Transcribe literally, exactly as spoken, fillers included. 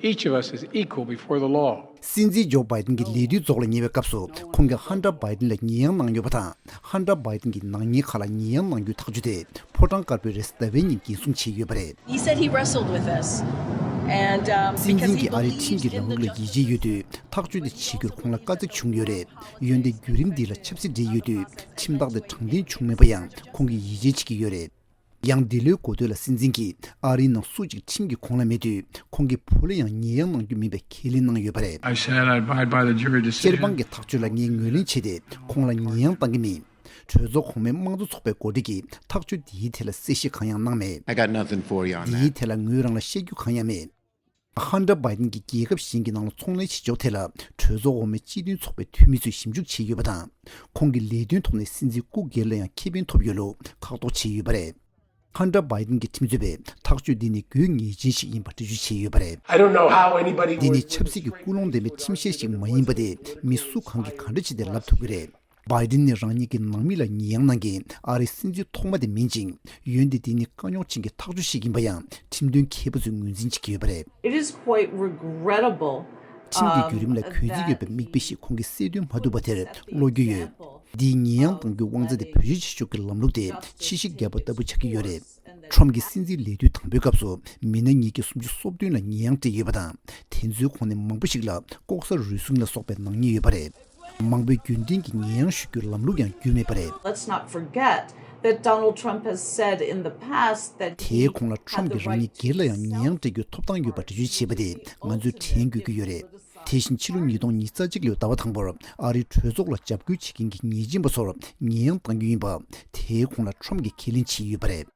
Each of us is equal before the law. སྲིད་འཛིན་ཇོ་བྷའི་ཏིན་གྱི་ལས་དུས་རྫོགས་ལ་ཉེ་བའི་སྐབས་སུ་ཁོང་གིས་ཧན་ཏར་བྷའི་ཏིན་ལ་ཉེས་ཡངས་གནང་ཡོད་པ་དང་། ཧན་ཏར་བྷའི་ཏིན་གྱི་ནག་ཉེས་ཁག་ལ་ཉེས་ཡངས་གནང་རྒྱུའི་ཐག་གཅོད་དེ་ཕོ་བྲང་དཀར་པོས་རེས་གཟའ་ཟླ་བའི་ཉིན་འགན་སྲུང་བྱས་ཡོད་པ་རེད། He said he wrestled with us. And um, སྲིད་because འཛིན་he གྱིས་ཨ་རིའི་ཁྲིམས་believes ཀྱི་ལམ་in the ལུགས་ལ་ཡིད་ཆེས་ཡོད་དུས་ཐག་གཅོད་དེ་བྱེད་རྒྱུར་ཁོང་ལ་དཀའ་ཚེགས་བྱུང་ཡོད་རེད། འོན་ཏེ་བརྒྱུད་རིམ་འདི་ལ་ཆབ་སྲིད་འདྲེས་ཡོད་དུས་ཁྲིམས་ཐག་དེ་དྲང་བདེན་བྱུང་མེད་པ་ཡང་ཁོང་གིས་ཡིད་ཆེས་བྱེད་ཀྱི་ཡོད་རེད། ཡང་འདི་ལོའི་འགོ་སྟོད་ལ་སྲིད་འཛིན་གྱིས་ཨ་རིའི་ནང་སུ་གཅིག་ཁྲིམས་ཀྱི་ཁོངས་ལ་མེད་དུས་ཁོང་གི་བུ་ལ་ཡང་ཉེས་ཡངས་གནང་རྒྱུ་མིན་པའི་ཁས་ལེན་གནང་ཡོད་པ་རེད། I said I abide by the jury སྤྱིར་decision. བཏང་གི་ཐག་གཅོད་ལ་ངས་ངོས་ལེན་བྱས་ཏེ་ཁོང་ལ་ཉེས་ཡངས་བཏང་གི་མིན། གྲོས་ཚོགས་གོང་མའི་དམངས་གཙོ་ཚོགས་པའི་འགོ་ཁྲིད་ཀྱིས་ཐག་གཅོད་འདིའི་ཐད་ལ་གསལ་བཤད་གང་ཡང་གནང་མེད། I got nothing for you on འདིའི་that. ཐད་ལ་ངོས་རང་ལ་བཤད་རྒྱུ་གང་ཡང་མེད། ཧན་ཏར་བྷའི་ཏིན་གྱིས་རྒྱལ་ཁབ་གཞན་གྱི་ནང་ལ་ཚོང་ལས་བྱེད་ཕྱོགས་ཐད་ལ་གྲོས་ཚོགས་འོག་མའི་སྤྱི་མཐུན་ཚོགས་པའི་འཐུས་མི་ཚོས་ཞིབ་འཇུག་བྱས་ཡོད་པ་དང་། ཁོང་གི་ལས་དོན་ཐོག་ནས་སྲིད་འཛིན་སྐུ་སྒེར་ལ་ཡང་ཁེ་ཕན་ཐོབ་ཡོད་ལུགས་ཁག་ཐོག་བྱས་ཡོད་པ་རེད། ཧན་ཏར་བྷའི་ཏིན་གྱི་ཁྲིམས་རྩོད་པས་ཐག་གཅོད་འདི་ནི་དགོས་ངེས་ཅན་ཞིག་ཡིན་པ་འགྲེལ་བརྗོད་བྱས་ཡོད་པ་རེད། I don't know how anybody འདི་ནི་would. ཆབ་སྲིད་ཀྱི་ཀུན་སློང་ལྡན་པའི་ཁྲིམས་གཞི་ཞིག་མ་ཡིན་པ་དེ་མི་སུ་གང་གིས་ག་འདྲ་བྱས་ཏེ་ལབ་ཐུབ་ཀྱི་རེད། བྷའི་ཏིན་ནི་རང་ཉིད་ཀྱི་ནང་མི་ལ་ཉེས་ཡངས་གནང་མཁན་ཨ་རིའི་སྲིད་འཛིན་ཐོག་མ་དེ་མིན་ཅིང་། འོན་ཏེ་འདི་ནི་དཀའ་རྙོག་ཅན་གྱི་ཐག་གཅོད་ཞིག་ཡིན་པ་ཡང་ཁྲིམས་དོན་མཁས་པ་ཚོས་ངོས་འཛིན་བྱེད་ཀྱི་ཡོད་པ་རེད། It is quite regrettable. ཁྲིམས་ཀྱི་བརྒྱུད་རིམ་ལ་གུས་བརྩི་ཡོད་པའི་མིག་དཔེ་ཞིག་ཁོང་གིས་གསལ་སྟོན་མ་ཐུབ་པ་དེར་བློ་འགྱོད་ཡོད། འདིའི་ཉེས་ཡངས་གཏང་རྒྱུའི་དབང་ཆ་དེ་བེད་སྤྱོད་བྱེད་ཕྱོགས་ཀྱི་ལམ་ལུགས་དེ་ཕྱི་བཤིག་བརྒྱབ་པ་ལྟ་བུ་ཆགས་ཀྱི་ཡོད་རེད། ཁྲོམ་གྱིས་སྲིད་འཛིན་ལས་དུས་དང་པོའི་སྐབས་སུ་མི་སྣ་ཉིས་བརྒྱ་སུམ་ཅུ་སོ་བདུན་ལ་ཉེས་ཡངས་སྤྲད་ཡོད་པ་དང་། དེ་ཚོའི་ཁོངས་ནས་མང་པོ་ཞིག་ལ་ལྐོག་ཟ་རུལ་སུངས་ལ་སོགས་པའི་ནག་ཉེས་ཡོད་པ་རེད། མང་པོས་རྒྱུན་ལྡན་གྱི་ཉེས་ཡངས་ཞུ་རྒྱུའི་ལམ་ལུགས་ཡང་བརྒྱུད་མེད་པ་རེད། Let's not forget that Donald Trump has said in the past that he དེའི་གོང་ལ་ཁྲོམ་གྱིས་རང་ཉིད་སྒེར་ལ་ཡང་ཉེས་ཡངས་སྤྲད་རྒྱུའི་ཐོབ་ཐང་ཡོད་པ་འགྲེལ་བརྗོད་བྱས་པ་དེ་ང་ཚོས་དྲན་དགོས་ཀྱི་ཡོད་རེད། དེ་བཞིན་ཕྱི་ལོ་ཉིས་སྟོང་ཉི་ཤུ་རྩ་གཅིག་ལོའི་ཟླ་བ་དང་པོར་ཨ་རིའི་གྲོས་ཚོགས་ལ་འཇབ་རྒོལ་བྱེད་མཁན་གྱི་ཉེས་ཅན་པ་ཚོར་ཉེས་ཡངས་གཏང་རྒྱུ་ཡིན་པ་དེའི་གོང་ལ་ཁྲོམ་གྱིས་ཁས་ལེན་བྱས་ཡོད་པ་རེད།